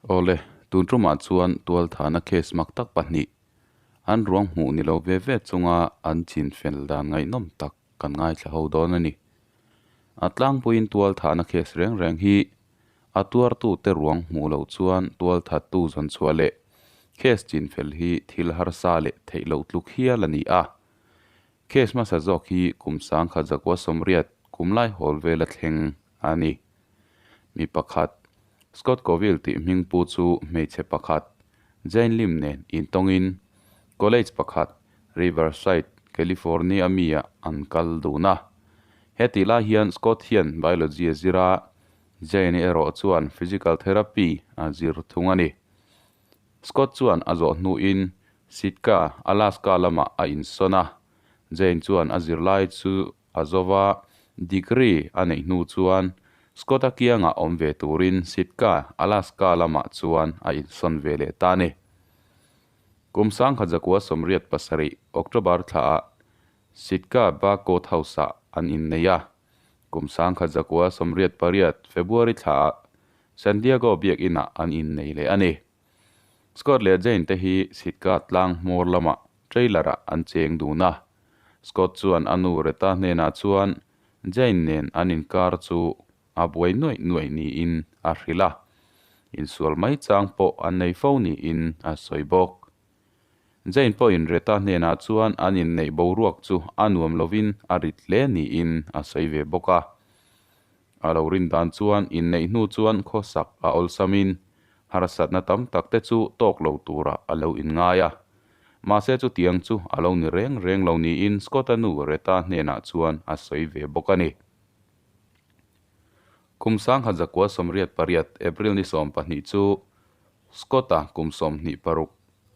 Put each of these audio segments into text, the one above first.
Awle, tun tumah chuan tualthahna case mak tak pahnih, an ruang hmuh ni lo ve ve chunga an chin fel dan ngaihnawm tak kan ngaithla ho dawn a ni. A tlangpuiin tualthahna case reng reng hi a tuartute ruang hmuh loh chuan tualthattu zawn chhuah leh case chin fel hi thil harsa leh theih loh tluk hial a ni a. Case hmasa zawk hi kum sangkhat zakua sawmriat kum lai hawl vela thleng a ni. Mi pakhat, Scott Coville tih hming pu chu hmeichhe pakhat, Jane Lim nen intawngin college pakhat, Riverside, California mi-ah an kal dun a. Hetih lai hian Scott hian biology a zir a, Jane erawh chuan physical therapy a zir thung a ni. Scott chuan a zawh hnuin Sitka, Alaska lamah a insawn a. Jane chuan a zirlai chu a zova degree a neih hnu chuan Scott-a kiangah awm ve turin Sitka, Alaska lamah chuan a insawn ve leh ta a ni. Kum sangkhat zakua 87 October thlaah Sitka Ba Court House-ah an innei a. Kum 1988 February thlaah San Diego biakinah an innei leh a ni. Scott leh Jane te hi Sitka tlang hmawr lamah trailer-ah an cheng dun a. Scott chuan a nu Reta hnenah chuan Jane nen an inkar chu a buai nuaih nuaih niin a hrilh a. Insual mai chang pawh an nei fo niin a sawi bawk. Jane pawhin Reta hnenah chuan an inneih boruak chu a nuam lovin a rit hle niin a sawi ve bawk a. A lo rin dan chuan inneih hnu chuan khawsak a awlsamin harsatna tam tak te chu tawk lo turah a lo inngai a. Mahse chutiang chu a lo ni reng reng lo niin Scott-a nu Reta hnenah chuan a sawi ve bawk a ni. Kum 1988 April ni 12 chu Scott-a kum 26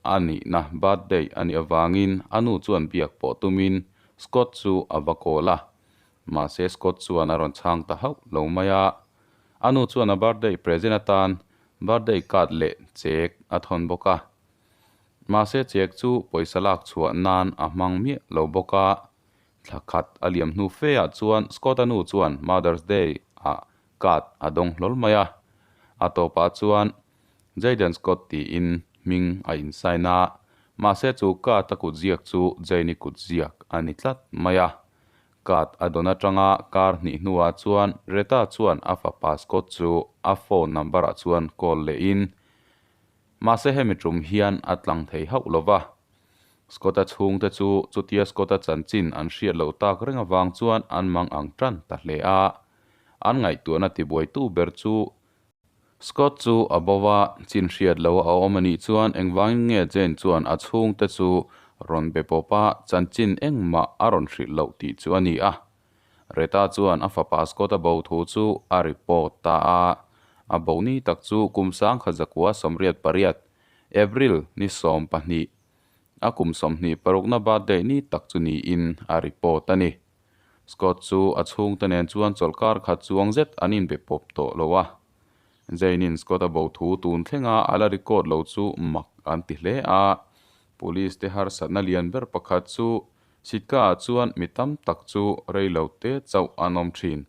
a nihna birthday a nih avangin a nu chuan biak pawh tumin Scott chu a va call a. Mahse Scott chuan a rawn chhang ta hauh lo mai a. A nu chuan a birthday present atan birthday card leh check a thawn bawk a. Mahse check chu pawisa lak chhuah nan a hmang miah lo bawk a. Thla khat a liam hnu fe ah chuan Scott-a nu chuan Mother's Day ah card a dawng hlawl mai a. A tawpah chuan Jayden Scott tiin hming a in sign a, mahse chu card a kut ziak chu Jane-i kut ziak a ni tlat mai a. Card a dawn atanga kar hnih hnuah chuan Reta chuan a fapa Scott chu a phone number ah chuan call lehin, mahse hemi tum hian a tlang thei hauh lo va. Scott-a chhungte chu chutia Scott-a chanchin an hriat loh tak reng avang chuan an mang ang tan ta hle a. An ngaihtuahna tibuaitu ber chu Scott chu a bo va, chin hriat lo a awm a nih chuan engvangin nge Jane chuan a chhungte chu rawn be pawp a, chanchin engmah a rawn hrilh loh tih chu a ni a. Reta chuan a fapa Scott-a bo thu chu a report ta a. A bo ni tak chu kum 1988, April ni 12, a kum 26na birthday ni tak chu niin a report a ni. Scott chu a chhungte nen chuan chawlhkar khat chuang zet an inbe pawp tawh lo a. Jane-in Scott-a bo thu tun thlenga a la record lo chu mak an ti hle a. Police te harsatna lian ber pakhat chu Sitka-ah chuan mi tam tak chu rei lo te chauh an awm thin.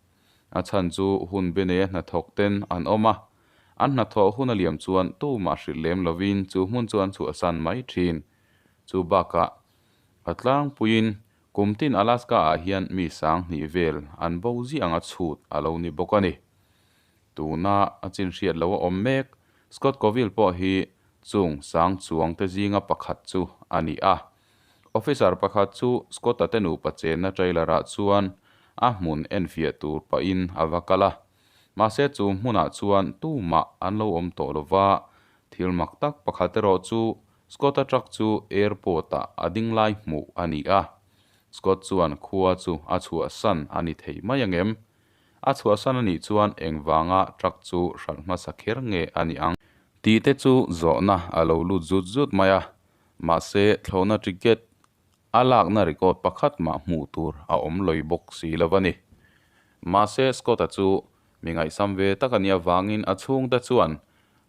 A chhan chu hun be neia hnathawk ten an awm a. An hnathawh hun a liam chuan tumah hrilh lem lovin chu hmun chu an chhuahsan mai thin. Chu bakah a tlangpuiin Kum tin Alaska-ah hian mi sang hnih vel an bo ziah anga chhut a lo ni bawk a ni. Tuna a chin hriat lo a awm mek, Scott Coville pawh hi chung sang chuang te zinga pakhat chu a ni a. Officer pakhat chu Scott-a te nupa chenna trailer-ah chuan a hmun enfiah tur pahin a va kal a. Mahse chu hmunah chuan tumah an lo awm tawh lo va, thil mak tak pakhat erawh chu Scott-a truck chu airport-ah a ding lai hmuh a ni a. Scott chuan khua chu a chhuahsan a ni thei mai angem? A chhuahsan a nih chuan engvanga truck chu hralh hmasa kher nge a ni ang? Tih te chu zawhna a lo lut zut zut mai a. Mahse, thlawhna ticket a lakna record pakhat mah hmuh tur a awm lawi bawk si lo a ni. Mahse, Scott-a chu mi ngaihsam ve tak a nih avangin a chhungte chuan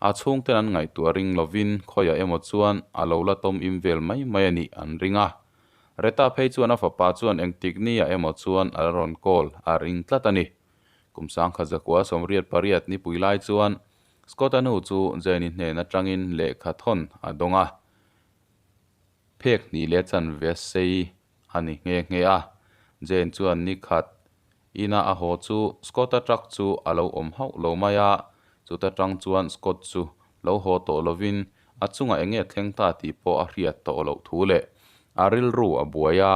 A chhungten an ngaihtuah ring lovin khawiah emaw chuan a lo la tawm im vel mai mai a nih an ring a. Reta phei chuan a fapa chuan engtik nia emaw chuan a la rawn call a ring tlat a ni. Kum 1988 nipui lai chuan Scott-a nu chu Jane-i hnen atangin lehkha thawn a dawng a, phek hnih leh chanve sei a ni nghe nghe a. Jane chuan ni khat ina a haw chu Scott-a truck chu a lo awm hauh lo mai a, chuta tang chuan Scott chu lo haw tawh lovin a chungah eng nge thleng ta tih pawh a hriat tawh loh thu leh a rilru a buai a,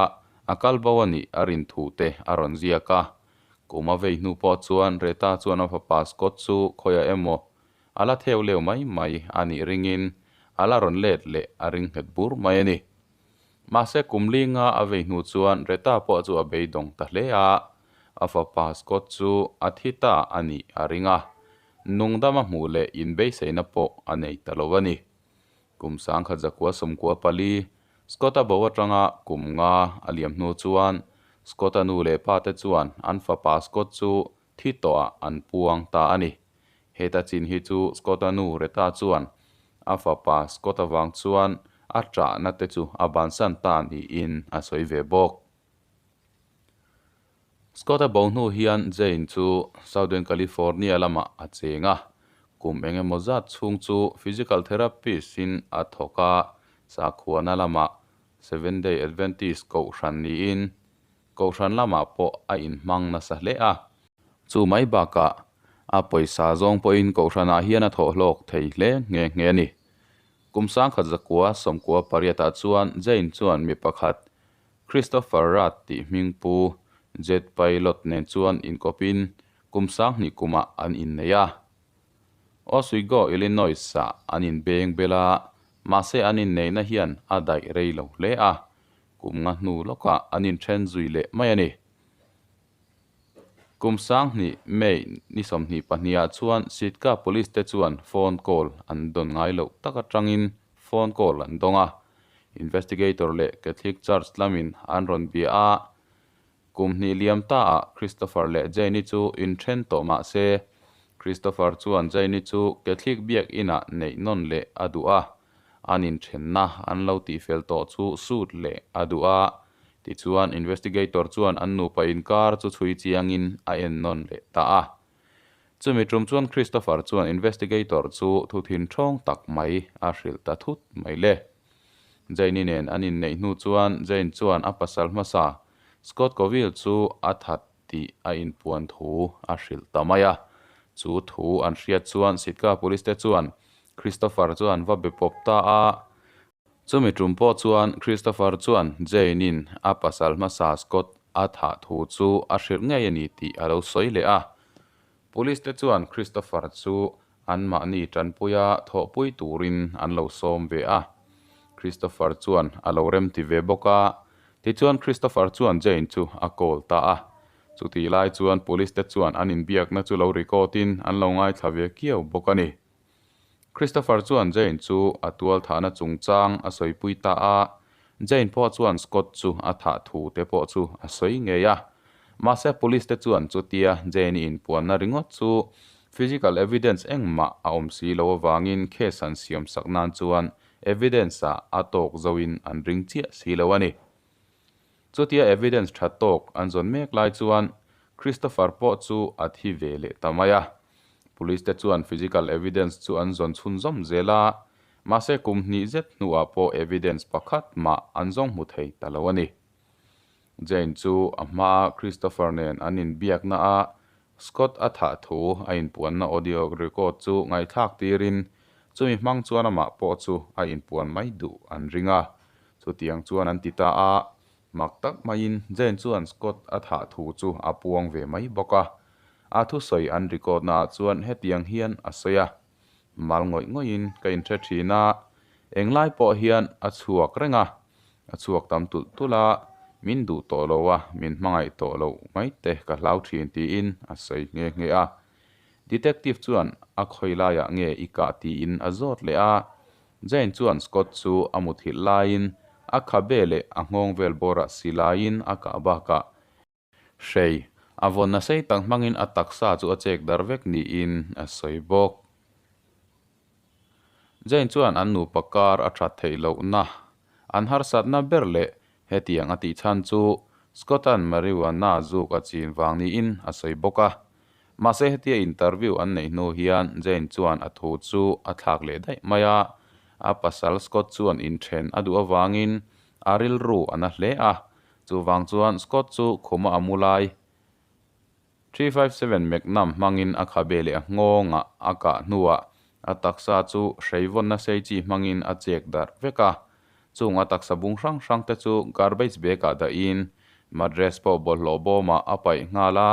a kal bo a nih a rin thu te a rawn ziak a. Kum a vei hnu pawh chuan Reta chuan a fapa Scott chu khawiah emaw a la theu leu mai mai a nih ringin a la rawn let leh a ring nghet bur mai a ni. Mahse kum linga a vei hnu chuan Reta pawh chu a beidawng ta hle a, a fapa Scott chu a thi ta a nih a ring a, nungdama hmuh leh inbeiseina pawh a nei ta lo a ni. Kum 1994, Scott-a bo atanga kum nga a liam hnu chuan Scott-a nu leh pa te chuan an fapa Scott chu thi tawhah an puang ta a ni. Heta chin hi chu Scott-a nu Reta chuan a fapa Scott avang chuan a ṭahna te chu a bansan ta niin a sawi ve bawk. Scott-a bo hnu hian Jane chu Southern California lamah a cheng a, kum eng emaw zat chhung chu physical therapist-in a thawk a, sakhuana lamah Seventh-day Adventist kohhran niin kohhran lamah pawh a inhmang nasa hle a. Chu mai bakah a pawisa zawng pawhin kohhranah hian a thawhhlawk thei hle nghe nghe a ni. Kum 1998 ah chuan Jane chuan mi pakhat Christopher Rudd tih hming pu jet pilot nen chuan inkawpin kum 2000 kumah an innei a. Oswego, Illinois-ah an inbeng bel a, mahse an inneihna hian a daih rei lo hle a, kum nga hnu lawkah an inthen zui leh mai a ni. Kum 2000 May ni 22 ah chuan Sitka Police te chuan phone call an dawn ngai loh tak atangin phone call an dawng a, Investigator leh Catholic Church lamin an rawn bia a, kum hnih liam ta ah Christopher leh Jane-i chu inthen tawh mah se, Christopher chuan Jane-i chu Catholic biakinn ah neih nawn leh a duh a, an inthenna an lo tihfel tawh chu sut leh a duh a, tichuan investigator chuan an nupa inkar chu chhui chiangin a en nawn leh ta a. Chumi tum chuan Christopher chuan investigator chu thu thin thawng tak mai a hrilh ta thut mai le. Jane-i nen an inneih hnu chuan Jane chuan a pasal hmasa Scott Coville chu a that tih a inpuan thu a hrilh ta mai a. Chu thu an hriat chuan Sitka Police te chuan Christopher chu an va be pawp ta a. Chumi tum pawh chuan Christopher chuan Jane-in a pasal hmasa Scott a thah thu chu a hrilh ngei a ni tih a lo sawi leh a. Police te chuan Christopher chu anmahni tanpuia thawhpui turin an lo sawm ve a. Christopher chuan a lo remti ve bawk a. Tichuan Christopher chuan Jane chu a call ta a. Chutih lai chuan police te chuan an inbiakna chu lo record in an lo ngaithla ve kiau bawk a ni. Christopher chuan Jane chu a tual thahna chungchang a sawipui ta a, Jane pawh chuan Scott chu a thah thu te pawh chu a sawi ngei a. Mahse police te chuan chutia Jane-i inpuanna ringawt chu physical evidence engmah a awm si lo avangin case an siam sak nan chuan evidence ah a tawk zoin an ring chiah si lo a ni. Chutia evidence tha tawk an zawn mek lai chuan Christopher pawh chu a thi ve leh ta mai a. Police te chuan physical evidence chu an zawn chhunzawm zel a, mahse kum hnih zet hnuah pawh evidence pakhat mah an zawng hmu thei ta lo a ni. Jane chu a hmaa Christopher nen an inbiakna a Scott a thah thu a inpuanna audio record chu ngaihthlak tirin chumi hmang chuan amah pawh chu a inpuan mai duh an ring a. Chutiang chuan an ti ta a, mak tak maiin Jane chuan Scott a thah thu chu a puang ve mai bawk a. A thusawi an record naah chuan hetiang hian a sawi a, Mal ngawih ngawihin ka inhre thin a, englai pawh hian a chhuak reng a, a chhuak tam tulh tulh a, min duh tawh lo a, min hmangaih tawh loh mai te ka hlau thin tiin a sawi nghe nghe a. Detective chuan a khawi laiah nge i kah tiin a zawt leh a, Jane chuan Scott chu a muthilh laiin a khabe leh a nghawng vel bawrah si laiin a kah bakah Hrei, a vawnna sei tak hmangin a taksa chu a chek dar vek niin a sawi bawk. Jane chuan an nupa kar a that theih lohna, an harsatna ber leh hetiang a tih chhan chu Scott-a'n marijuana zuk a chin vang niin a sawi bawk a. Mahse hetia interview an neih hnu hian Jane chuan a thu chu a thlak leh daih mai a, a pasal Scott chuan inthen a duh avangin a rilru a na hle a, chuvang chuan Scott chu khuma a mu lai 357 Magnum hmangin a khabe leh a nghawngah a kah hnuah a taksa chu hreivawnna sei chi hmangin a chek darh vek a. Chung a taksa bung hrang hrang te chu garbage bag ah dahin mattress pawh bawlhhlawh bawmah a paih nghal a.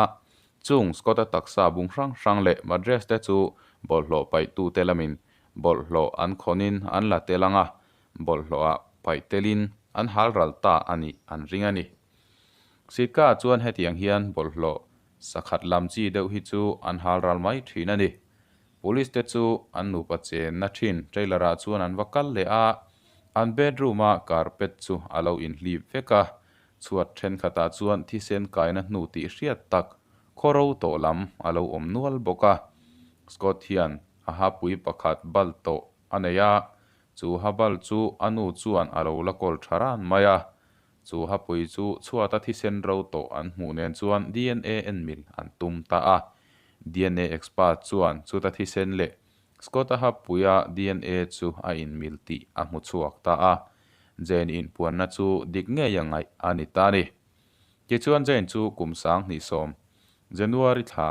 Chung Scott-a taksa bung hrang hrang leh mattress te chu bawlhhlawh paihtute lamin bawlhhlawh an khawnin an la tel ang a, bawlhhlawhah paih telin an hal ral ta a nih an ring a ni. Sitka chuan hetiang hian bawlhhlawh sakhat lam chi deuh hi chu an hal ral mai thin a ni. Police te chu an nupa chenna thin trailer ah chuan an va kal leh a, an bedroom a carpet chu a lo inhlip vek a, chhuat thenkhatah chuan thisen kaina hnu tih hriat tak khawro tawh lam a lo awm nual bawk a. Scott hian a hapui pakhat bal tawh a nei a, chu habal chu a nu chuan a lo la kawl tha ran mai a, chu hapui chu chhuata thisen ro tawh an hmuh nen chuan DNA en mil an tum ta a. DNA expert chuan chuta thisen leh Scott-a hapuia DNA chu a inmil tih a hmu chhuak ta a, Jane inpuanna chu dik ngei a ngaih a ni ta a ni. Tichuan Jane chu kum 2010 January thla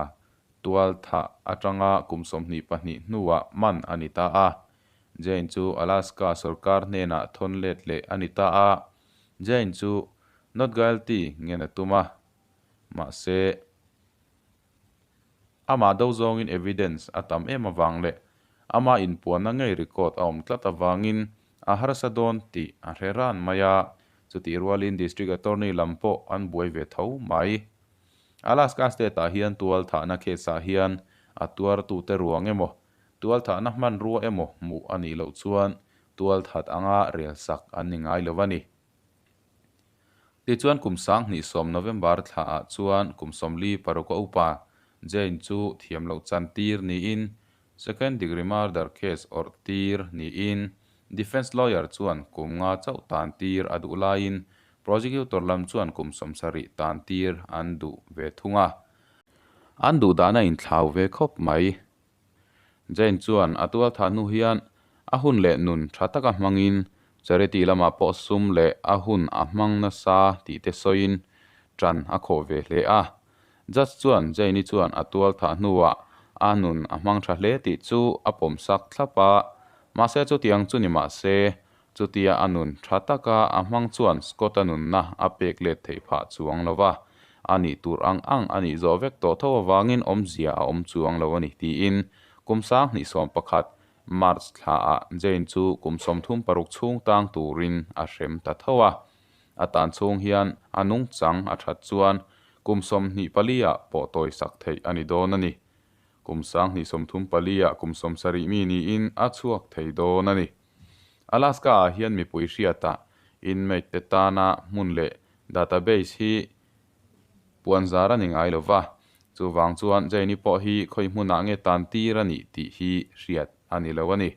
tual thah atanga kum 22 hnuah man a ni ta a. Jane chu Alaska sorkar hnenah thawn let leh a ni ta a. Jane chu not guilty ngen a tum a, mahse amah do zawngin evidence a tam em avang leh ama inpuanna ngei record a awm tlat avangin a harsa dawn tih a hre ran mai a, chutih rualin District Attorney lam pawh an buai ve tho mai. Alaska State-ah hian tualthahna case-ah hian a tuartute ruang emaw, tualthahna hmanrua emaw hmuh a nih loh chuan tualthat anga rel sak an ni ngai lo a ni. Tichuan kum 2010 November thlaah chuan kum 46 a upa Jane chu thiam loh chan tir niin second degree murder case awrh tir niin defence lawyer chuan kum nga chauh tan tir a duh laiin prosecutor lam chuan kum 70 tan tir an duh ve thung a. An duh dan a inthlau ve khawp mai. Jane chuan a tual thah hnu hian a hun leh nun tha taka hmangin charity lamah pawh sum leh a hun a hmang nasa tih te sawiin tan a khawh ve hle a. Judge chuan Jane-i chuan a tual thah hnuah a nun a hmang tha hle tih chu a pawmsak thlap a, mahse chutiang chu ni mahse chutia a nun tha taka a hmang chuan Scott-a nunna a pek let theih phah chuang lo va, a nih tur ang ang a nih zawh vek tawh tho avangin awmzia a awm chuang lo a ni tiin kum 2011 March thlaah Jane chu kum 36 chhung tang turin a hrem ta tho a. A tan chhung hian a nungchang a that chuan kum 24 ah pawh tawi sak theih a ni dawn a ni. Kum 2034 ah kum 70 mi niin a chhuak thei dawn a ni. Alaska ah hian mipui hriatah inmate te tana hmun leh database hi puan zar a ni ngai lo va, chuvang chuan Jane-i pawh hi khawi hmunah nge tan tir a nih tih hi hriat a ni lo a ni.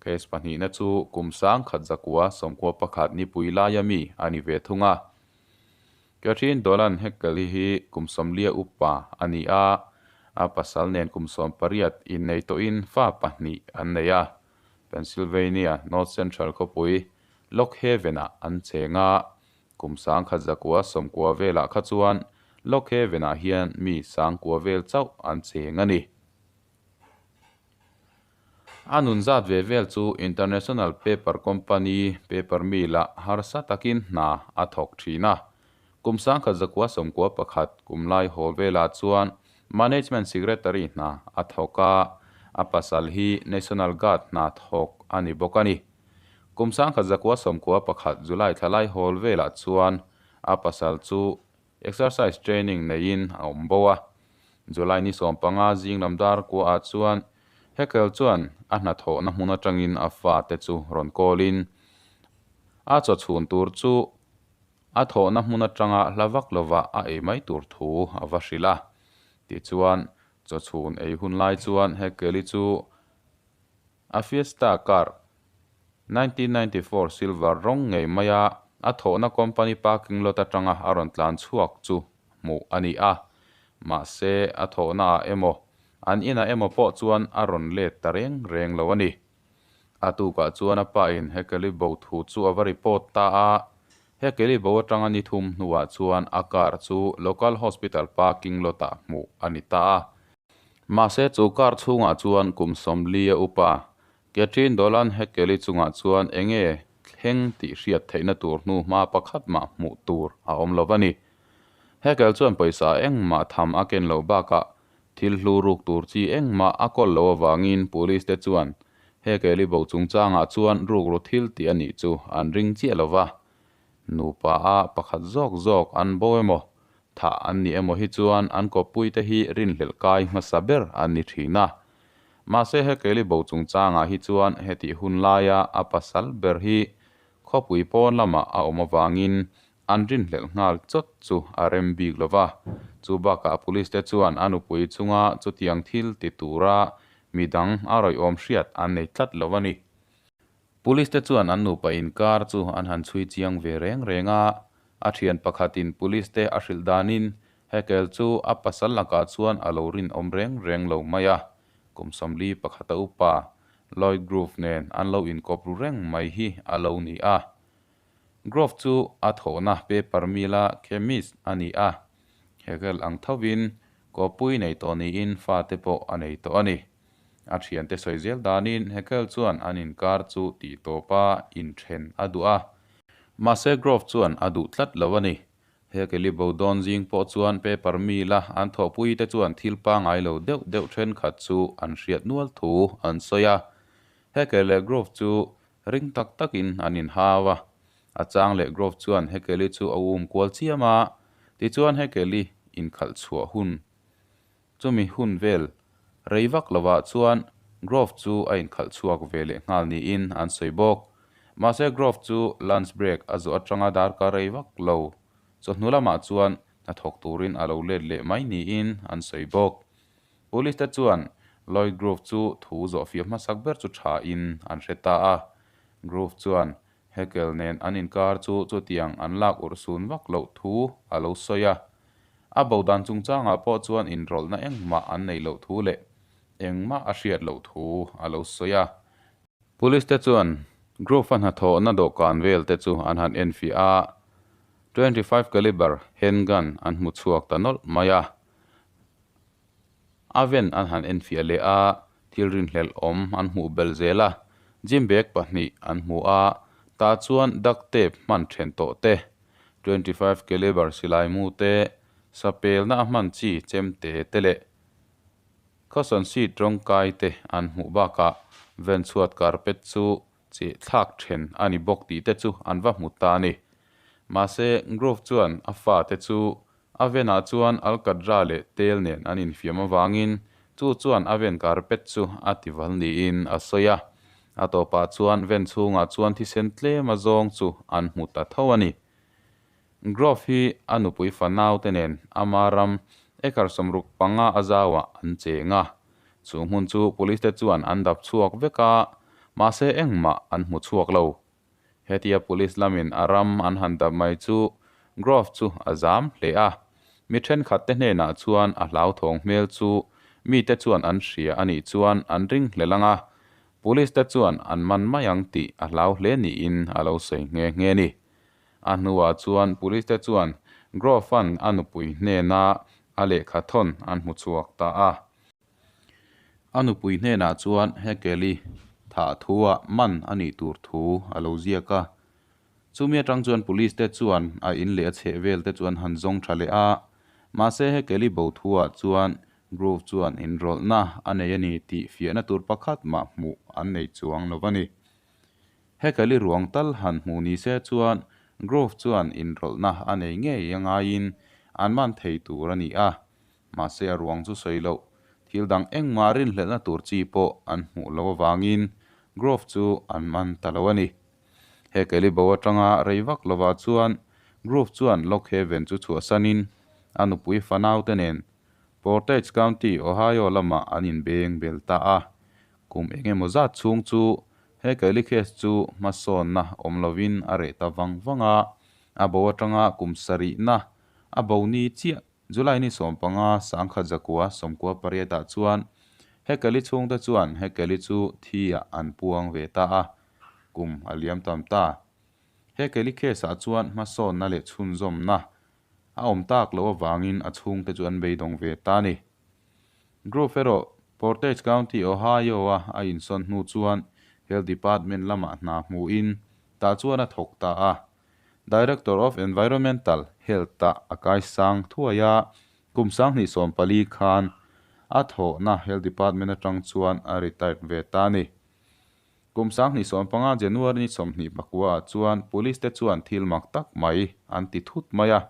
Case pahnihna chu kum 1991 nipui laia mi a ni ve thung a. Catherine Dolan Heckel-i hi kum 40 upa a ni a, a pasal nen kum 18 innei tawhin fa pahnih an nei a. Pennsylvania North Central khawpui Lock Haven-ah an cheng a, kum 1990 velah kha chuan Lock Haven-ah hian mi 9,000 vel chauh an cheng a ni. A nun zat ve vel chu International Paper Company paper mill-ah harsa takin hna a thawk thin a. Kum 1991 kum lai haw velah chuan Management Secretary hna a thawk a, a pasal hi National Guard hna thawk a ni bawk a ni. Kum 1991 July thla lai hawl velah chuan a pasal chu Exercise training neiin a awm bo a. July ni 15 zing lam dar kuaah chuan Heckel chuan a hnathawhna hmun atangin a fate chu rawn kawlin a chaw chhun tur chu a thawhna hmun atanga hla vak lova a ei mai tur thu a va hrilh a. Tichuan, chaw chhun ei hun lai chuan Heckel-i chu a Fiesta car 1994 silver rawng ngei maia a thawhna company parking lot atanga a rawn tlan chhuak chu hmuh a ni a. Mahse, a thawhnaah emaw, an inah emaw pawh chuan a rawn let ta reng reng lo a ni. A tukah chuan a pa in Hekeli bo thu chu a va report ta a. Hekeli bo atanga ni thum hnuah chuan a car chu local hospital parking lot ah hmuh a ni ta a. Mahse chu car chhungah chuan kum 40 a upa Catherine Dolan Hekeli chungah chuan enge thleng tih hriat theihna tur hnu hma pakhat mah hmuh tur a awm lo a ni. Hekel chuan pawisa engmah tham a ken loh bakah Thil hlu ruk tur chi engmah a kawl loh avangin police te chuan he Kelly bo chungchangah chuan rukru thil tih a nih chu an ring chiah lo va. Nupa a pakhat zawk zawk an bo emaw, thah an ni emaw hi chuan an kawppui te hi rinhlelh kai hmasa ber an ni thin a. Mahse he Kelly bo chungchangah hi chuan hetih hun laia a pasal ber hi khawpui pawn lamah a awm avangin An rinhlelh nghal chawt chu a rem bik lo va, chu bakah police te chuan a nupui chunga chutiang thil ti tura midang a rawihawm hriat an nei tlat lo a ni. Police te chuan an nupa inkar chu an han chhui chiang ve reng reng a, a thian pakhatin police te a hrilh danin Hekel chu a pasal lakah chuan a lo rinawm reng reng lo mai a, kum 41 a upa Lloyd Grove nen an lo inkawp ru reng mai hi a lo ni a. Grove chu a thawhna paper mill-a chemist a ni a, Hegel ang thovin kawppui nei tawh niin fate pawh a nei tawh a ni. A thiante sawi zel danin Hegel chuan an inkar chu tih tawpa inthen a duh a, mahse Grove chuan a duh tlat lo a ni. Hegel-i bo dawn zing pawh chuan paper mill-a an thawhpuite chuan thil pangngai lo deuh deuh thenkhat chu an hriat nual thu an sawi a. Hegel leh Grove chu Ring tak takin an inhau a, a chang leh Grove chuan Hekeli chu a um kual chiam a, tichuan Hekeli inkhalh chhuah hun chumi hun vel rei vak lovah chuan Grove chu a inkhalh chhuak ve leh nghal niin an sawi bawk. Mahse Grove chu lunch break a zawh atanga darkar rei vak lo chawhnu lamah chuan hnathawk turin a lo let leh mai niin an sawi bawk. Police te chuan Lloyd Grove chu thu zawhfiah hmasak ber chu tha in an hre ta a. Grove chuan Hekel nen an inkar chu chutiang an lak urh sun vak loh thu a lo sawi a. A bo dan chungchangah pawh chuan inrawlhna engmah an neih loh thu leh engmah a hriat loh thu a lo sawi a. Police te chuan Grove-a hnathawhna dawhkan vel te chu an han enfiah a, 25 caliber handgun an hmu chhuak ta nawlh mai a. A ven an han enfiah leh a, thil rinhlelh awm an hmuh belh zel a, gym bag pahnih an hmu a, tah chuan duct tape hman then tawh te, 25 caliber silai mu te, sapelna a hman chi chemte te leh cushion seat rawngkai te an hmuh bakah venchhuat carpet chu cheh thlak then a ni bawk tih te chu an va hmu ta a ni. Mahse, Grove chuan a fate chu A venah chuan Alkadra leh Tel nen an infiam avangin chu chuan a ven carpet chu a tival niin a sawi a. A tawpah chuan ven chhungah chuan thisen tlem a zawng chu an hmu ta tho a ni. Grove hi a nupui fanaute nen ama ram acre 65 a zauah an cheng a. Chu hmun chu police te chuan an dap chhuak vek a, mahse engmah an hmu chhuak lo. Hetia police lamin a ram an han dap mai chu Grove chu a zam hle a. Mi thenkhat te hnenah chuan a hlauthawng hmel chu mite chuan an hria a nih chuan an ring hlel ang a, police te chuan an man mai ang tih a hlau hle niin a lo sawi nghe nghe a ni. A hnuah chuan police te chuan Grove-a'n a nupui hnena a lehkha thawn an hmu chhuak ta a. A nupui hnenah chuan Hekeli thah thua man a nih tur thu a lo ziak a. Chumi atang chuan police te chuan a in leh a chheh vel te chu an han zawng tha leh a. Mahse Hekeli bo thuah chuan Grove chuan inrawlhna a nei a ni tih fiahna tur pakhat mah hmuh an nei chuang lo a ni. Hekeli ruang tal han hmuh ni se chuan Grove chuan inrawlhna a nei ngei a ngaiin an man thei tur a ni a. Mahse a ruang chu sawi loh, thil dang engmah rinhlelhna tur chi pawh an hmuh loh avangin Grove chu an man ta lo a ni. He Kelly bo atanga rei vak lovah chuan Grove chuan Lock Haven chu chhuahsanin a nupui fanaute nen Portage County, Ohio lamah an inbeng bel ta a. Kum eng emaw zat chhung chu he Kelly case chu hmasawnna awm lovin a reh ta vang vang a, a bo atanga kum sarihna a bo ni chiah. July ni 15, 1998 ah chuan Hekeli chhungte chuan Hekeli chu thi-ah an puang ve ta a, kum a liam tam ta. Hekeli case-ah chuan hmasawnna leh chhunzawmna a awm tak loh avangin a chhungte chu an beidawng ve ta a ni. Grove erawh Portage County, Ohio-a a insawn hnu chuan Health Department lamah hna hmuhin tah chuan a thawk ta a. Director of Environmental Health-ah a kaisang thuai a, kum 2014 khan a thawhna Health Department atang chuan a retired ve ta a ni. Kum 2015 January ni 29 ah chuan Police te chuan thil mak tak mai an ti thut mai a.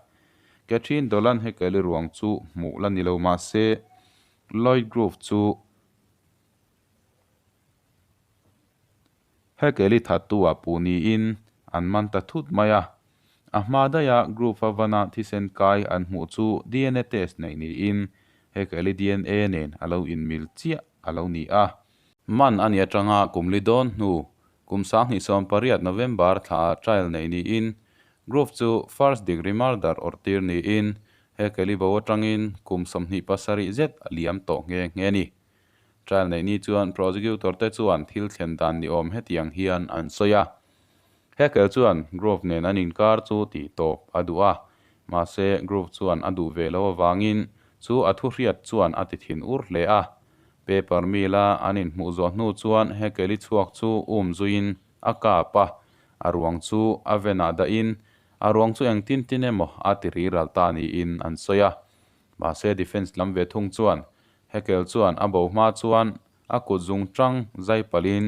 Catherine Dolan Hekeli ruang chu hmuh la ni lo mah se, Lloyd Grove chu Hekeli thattu ah puh niin an man ta thut mai a. A hma daiha Grove a vana thisen kai an hmuh chu DNA test neih niin Hekeli DNA nen a lo inmil chiah a lo ni a. Man a ni atanga kum li dawn hnu kum 2018 November thlaah trial neih niin Grove chu first degree murder awrhtir niin he Kelibo atangin kum 27 zet a liam tawh nghe nghe a ni. Trial neih ni chuan prosecutor te chuan thil thlen dan ni awm hetiang hian an sawi a. Hekel chuan Grove nen an inkar chu tih tawp a duh a, mahse Grove chuan a duh ve loh avangin chu a thuhriat chuan a ti thin ur hle a. Paper mill a an inhmuh zawh hnu chuan Hekeli chhuak chu um zuiin a kap a, a ruang chu a venah dahin a ruang chu engtin tin emaw a ti ri ral ta niin an sawi a. Mahse defence lam ve thung chuan Hekel chuan a bo hma chuan a kut zung tang zai palhin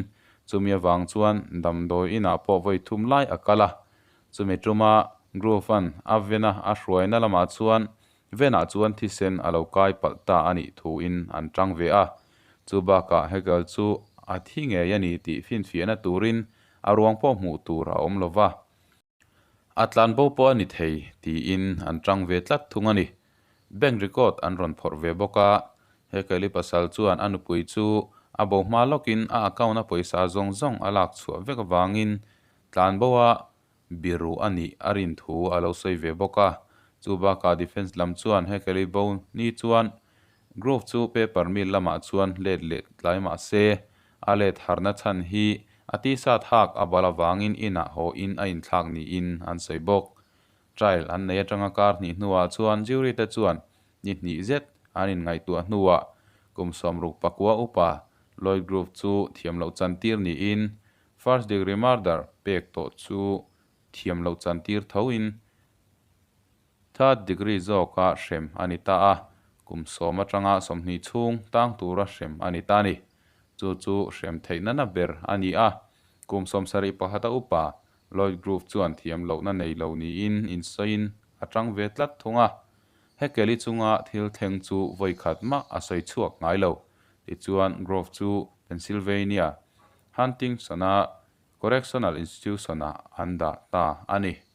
chumi avang chuan damdawi inah pawh vawi thum lai a kal a. Chumi tuma Grove-a'n a vena a hruaina lamah chuan Venah chuan thisen a lo kai palh ta a nih thuin an tang ve a. Chu bakah Hegel chu a thi ngei a ni tih finfiahna turin a ruang pawh hmuh tur a awm lo va. A tlan bo pawh a ni thei tiin an tang ve tlat thung a ni. Bank record an rawn phawrh ve bawk a. Hegel-i pasal chuan a nupui chu a bo hma lawkin a account-a pawisa zawng zawng a lak chhuah vek avangin tlan bo a biru a nih a rin thu a lo sawi ve bawk a. Chu bakah defence lam chuan Hekeli bo ni chuan Grove chu paper mill lamah chuan let leh tlai mah se, a let harna chhan hi a tisa thak a bal avangin inah haw in a inthlak niin an sawi bawk. Trial an nei atanga kar hnih hnuah chuan jury te chuan ni hnih zet an inngaihtuah hnuah kum 69 upa Lloyd Grove chu thiam loh chantir niin First degree murder pek tawh chu thiam loh chantir tho in third degree zawka hrem a ni ta a, kum 10 atanga 20 chhung tang tura hrem a ni ta a ni. Chu chu hrem theihna na ber a ni a, kum 71 a upa Lloyd Grove chuan thiam lohna nei lo niin insawiin a tang ve tlat thung a. Hekeli chunga thil thleng chu vawi khat mah a sawi chhuak ngai lo. Tichuan Grove chu Pennsylvania Huntington-a Correctional Institution-ah an dah ta a ni.